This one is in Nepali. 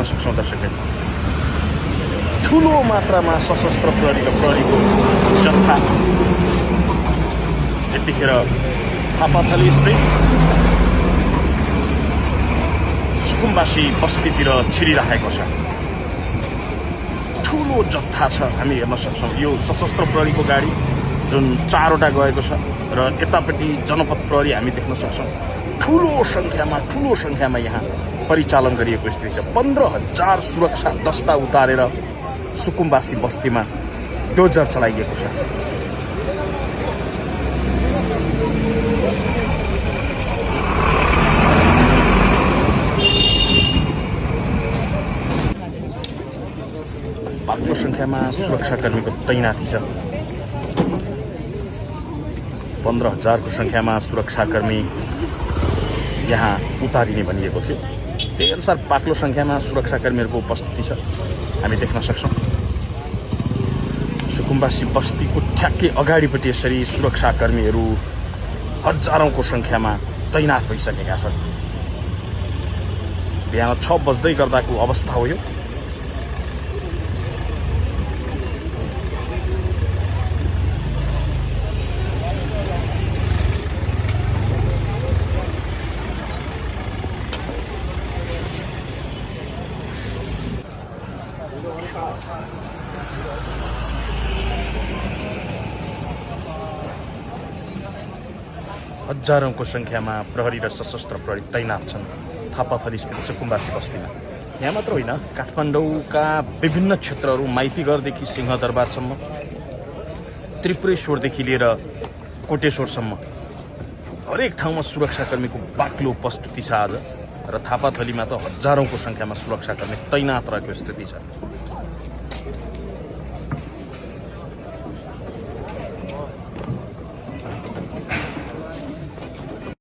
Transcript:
सक्छौँ दर्शकहरू। ठुलो मात्रामा सशस्त्र प्रहरी र प्रहरीको जत्था यतिखेर थापाथली स्थित सुकुम्बासी बस्तीतिर छिरिरहेको छ। ठुलो जत्था छ, हामी हेर्न सक्छौँ। यो सशस्त्र प्रहरीको गाडी जुन 4वटा गएको छ र यतापट्टि जनपद प्रहरी हामी देख्न सक्छौँ। ठुलो सङ्ख्यामा यहाँ परिचालन गरिएको स्थिति छ। 15,000 सुरक्षा दस्ता उतारेर सुकुम्बासी बस्तीमा डोजर चलाइएको छ। बाक्लो सङ्ख्यामा सुरक्षाकर्मीको तैनाथी छ। 15,000 को सङ्ख्यामा सुरक्षाकर्मी यहाँ उतारिने भनिएको थियो। त्यही अनुसार बाक्लो सङ्ख्यामा सुरक्षाकर्मीहरूको उपस्थिति छ, हामी देख्न सक्छौँ। सुकुम्बासी बस्तीको ठ्याक्कै अगाडिपट्टि यसरी सुरक्षाकर्मीहरू हजारौंको सङ्ख्यामा तैनाथ भइसकेका छन्। बिहान 6 बज्दै गर्दाको अवस्था हो यो। हजारौंको सङ्ख्यामा प्रहरी र सशस्त्र प्रहरी तैनाथ छन् थापाथली स्थित सुकुम्बासी बस्तीमा। यहाँ मात्र होइन, काठमाडौँका विभिन्न क्षेत्रहरू माइतीघरदेखि सिंहदरबारसम्म, त्रिपुरेश्वरदेखि लिएर कोटेश्वरसम्म हरेक ठाउँमा सुरक्षाकर्मीको बाक्लो उपस्थिति छ आज। र थापाथलीमा त हजारौंको सङ्ख्यामा सुरक्षाकर्मी तैनाथ रहेको स्थिति छ।